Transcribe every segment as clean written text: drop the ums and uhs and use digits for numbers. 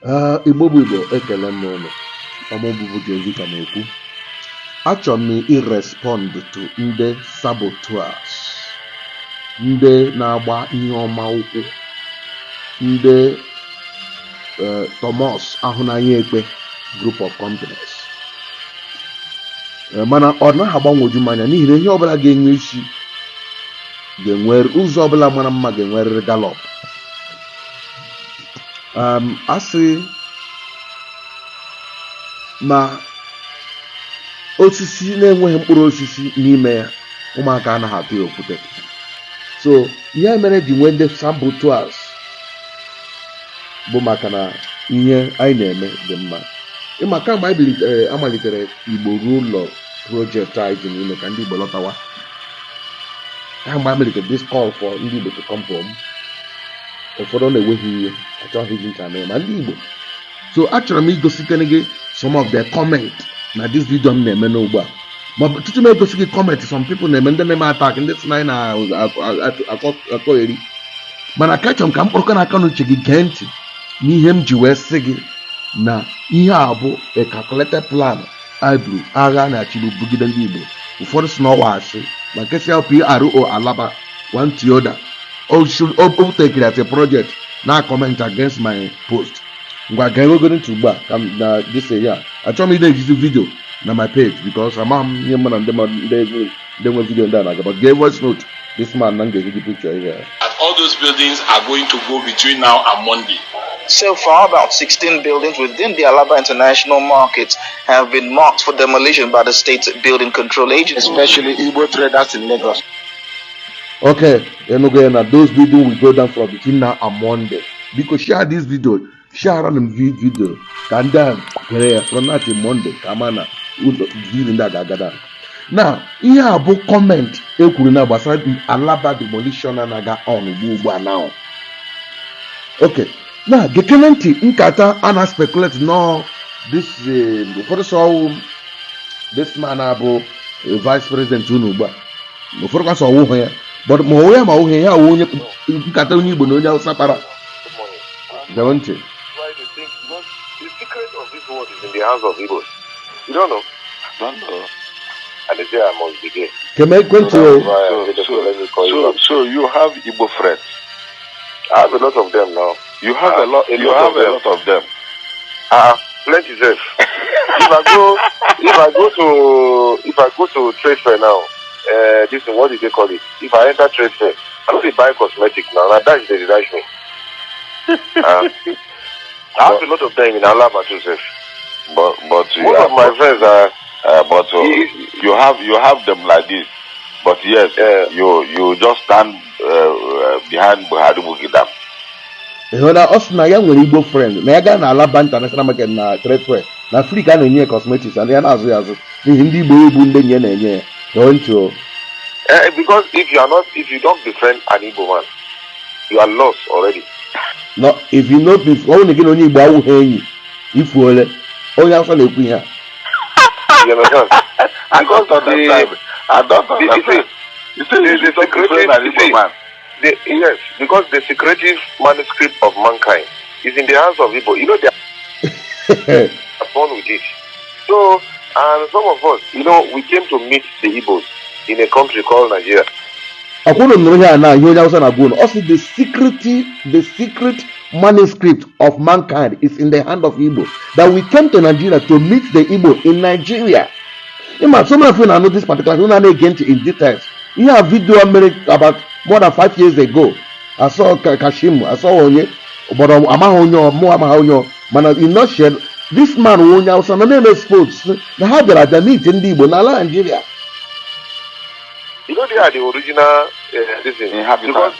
Igbo bụ Igbo ekele m n'ụlọ ọmụbụbụ Jezi ka na-ekwu achọrọ m irespond to ndị saboteurs, ndị na-agba ihe ọma ụkwụ, ndị Thomas ahụnanya ekpe group of companies. Mana ọ naghị agbanwoju mmanya n'ihi na ihe ọbụla ga-enye isi ga-enwere ụzọ ọbụla mara mma ga-enwerịrị galop. Asị ma osisi na-enweghị mkpụrụ osisi n'ime ya, ụmụaka anaghị atụ ya okwute. So ihe mere ji nwee ndị saboteurs bụ maka na ihe anyị na-eme dị mma. Ịma kamgbe anyị amalitere Igbo Ruo Ulo project anyị dị n'ime ka ndị Igbo lọtawa, kamgbe amalitere this call for ndị Igbo to come home, ụfọdụ na-enweghị iwe achọghị iji ncha mee ma ndị Igbo. So achọrọ m igositene gị some of the comment na this video m na-eme n'ugbu a, ma tutu m egosi gị comment some people na-eme, ndị na-eme attack, ndị sị na anyị na-akọgheri, mana ka achọrọ m ka m kpọrọkọ n'aka n'uche gị gee ntị n'ihe m ji wee sị gị na ihe a bụ a calculated plan abụ agha na-achịgbu bugide ndị Igbo. Ụfọdụ si n'ọwa asị ma nkesịa PRO Alaba one Tioda o take it as a project na comment against my post. Ngwa ga-ewegoro ntị ugbu a ka m na this ya achọrọ m ide ejizi video na my page because ama m ihe mma na ndị nwe video ndị a na-aga, but gave voice note this man na ga-eji picture here. And all those buildings are going to go between now and Monday. So far, about 16 buildings within the Alaba International Market have been marked for demolition by the State Building Control Agency, especially Igbo traders in Lagos. Okay, now those buildings will go down from between now and Monday. Because share this video, share on the video, can down from that to Monday. Kamana, building that gagada. Now, here are both comment. Alaba demolition and aga on now. Okay. Now, the tenant nkata ana speculate no this before so this man abo vice president Unugba before ka so wo ya but mo ya ma wo ya wo nkata onye Igbo na onye Hausa para don't you? Why do you think? Because the secret of this world is in the hands of Igbos. You don't know? I don't know. And they say I must be there. Can I continue? So you have Igbo friends. I have a lot of them now. You have a lot of them. Plenty safe. if I go to trade fair now, this is what did they call it? If I enter trade fair, I don't buy cosmetics now. Now that is the dash me. I have a lot of them in Alaba too safe. But most of my friends are. You have them like this. But yes, you just stand behind Buhari Bugidam. Us na ya nwere Igbo friend na ya ga na Alaba International Market na trade fair na Africa na-enye cosmetics and ya na-azụ ya azụ n'ihi ndị Igbo egbu ndị nye na-enye ya. Don't you? Because if you don't befriend an Igbo man, you are lost already. No, if you know before only get onye Igbo awụghị enyi ifuole onye afọ na-ekwu ihe a. You understand? I don't understand. You say you don't befriend an Igbo man. Yes, because the secretive manuscript of mankind is in the hands of Igbo. You know, they are born with it. So, and some of us, we came to meet the Igbos in a country called Nigeria. Also, the secret manuscript of mankind is in the hand of Igbo. That we came to Nigeria to meet the Igbo in Nigeria. Some of you know this particular again in details. You have a video I made about more than 5 years ago. I saw Kashim, I saw Onye, but Amahonyo, man, in nutshell, this man who knows some name of sports, the Hadra, the meet in Dibo, Nala, Nigeria. They are the original because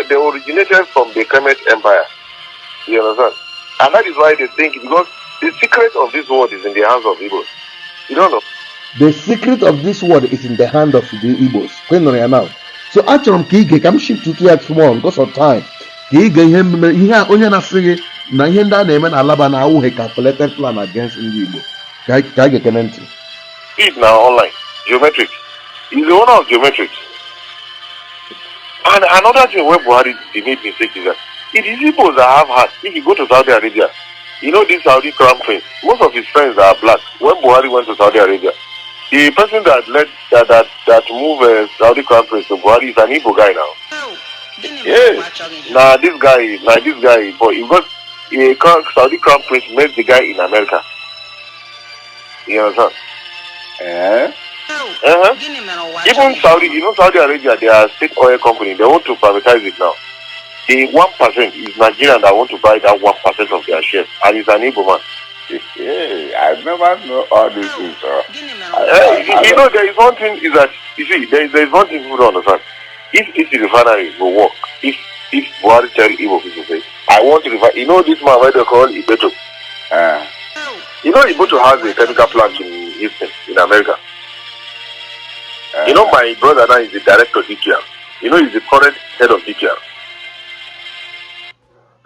they originated from the Kemet Empire. You understand? And that is why they think, because the secret of this world is in the hands of Igbos. You don't know? The secret of this world is in the hand of the Igbos. Now. So actually, I'm shift to 2x more because of time. Onye na-asị na ihe ndị a na-eme na Alaba na awụ calculated plan against ndị Igbo. Ka anyị ga-ekene ntị. It now online, geometrics. He's the owner of geometrics. And another thing where Buhari made mistake is that It is Igbos that have heart. If you go to Saudi Arabia, you know this Saudi crown prince, most of his friends are black. When Buhari went to Saudi Arabia, the person that led that moved Saudi crown prince to Buhari is an Igbo guy now. Yes. Now this guy, but he got a Saudi crown prince met the guy in America. You understand? Even Saudi, Saudi Arabia, they are state oil company. They want to privatize it now. The 1% is Nigerian that want to buy that 1% of their shares, and it's an Igbo man. I never know all these things. There is one thing is that there is one thing people don't understand. If the refinery will work, if Buhari tell Igbo people say, I want to refine. This man where they call Ibeto. Ibeto has a chemical plant in Houston, in America. My brother now is the director of DPR. He's the current head of DPR.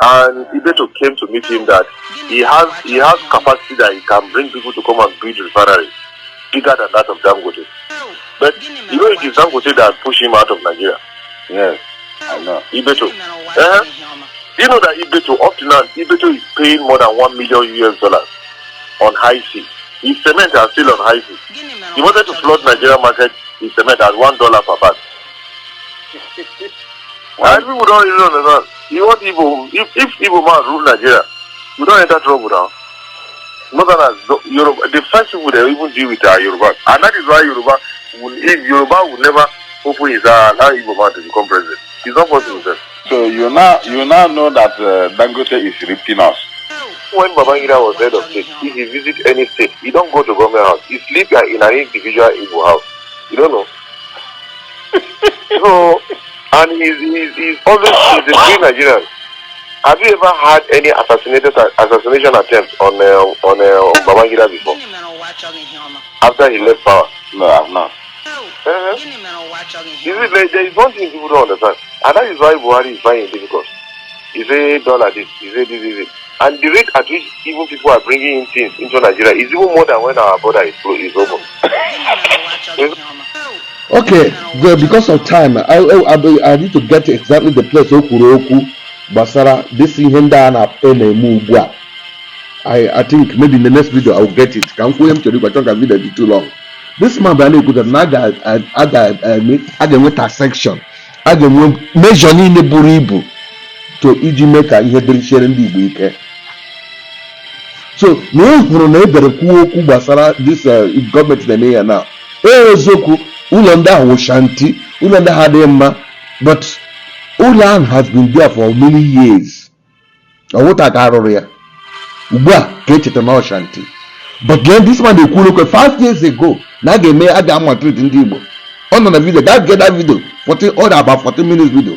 And Ibeto came to meet him that he has capacity that he can bring people to come and build refinery bigger than that of Dangote. But it is Dangote that pushed him out of Nigeria. Yes, I know. Ibeto. You know that Ibeto, up to now, Ibeto is paying more than $1 million on high sea. His cement are still on high sea. He wanted to flood Nigeria market, his cement at $1 per bag. And people don't really understand. You want Igbo, if Igbo man rule Nigeria, we don't enter trouble now. Northerners, the first people they even deal with are Yoruba. And that is why Yoruba will never open his allow Igbo man to become president. It's not possible, sir. So you now know that Dangote is ripping us. When Babangida was head of state, if he visit any state, he don't go to government house. He sleep in an individual Igbo house. You don't know. So, and he's always a free Nigerian. Have you ever had any assassination attempt on Babangida before? After he left power? No, I have not. There is one thing people don't understand, and that is why Buhari is finding it difficult. He say dollar this, he say this. And the rate at which even people are bringing in things into Nigeria is even more than when our border is open. Okay, because of time, I need to get exactly the place Okuroku Basara. This is Henda and I think maybe in the next video I'll get it. Can't go to the video be too long. This man value could have naga with a section. I can measure in the buribu to iji make a head sharing the week. So no neighbor ku Basara this government the mayor now. Zoku Ulanda Woshanti, Ulanda Hadema, but Ulan has been there for many years. Or what I got here? Uba created an Oshanti. But then this man they could look 5 years ago. Now they may add a treat in Dibo. On the video, that get that video, about 40 minutes video.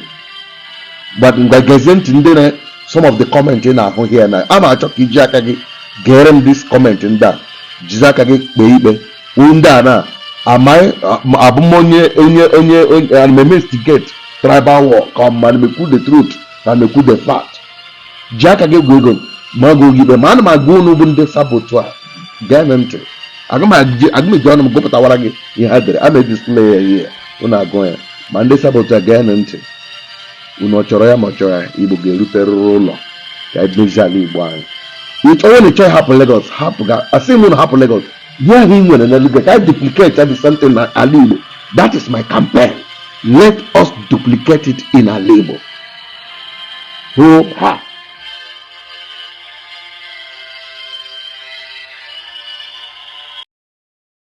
But in the Gazette in there, some of the comment in our here now. I'm a chucky jackage, get him this comment in that. Jizakage baby, Undana. Am I onye and me instigate tribal war come and me put the truth and me put the fact. Jack again go mago give a man my go no bun de saboteur. Ganente. Agma John go pata warage in hadre. I may display here. Una going. Man de saboteur ganente. Uno choroya mochora ibu gerute rolo. Ka ibizali bwan. It only try happen Lagos. Happen I say moon happen Lagos. Yeah, he will and look I duplicate that is something like Alibo. That is my campaign. Let us duplicate it in Alibo. Oh, ha.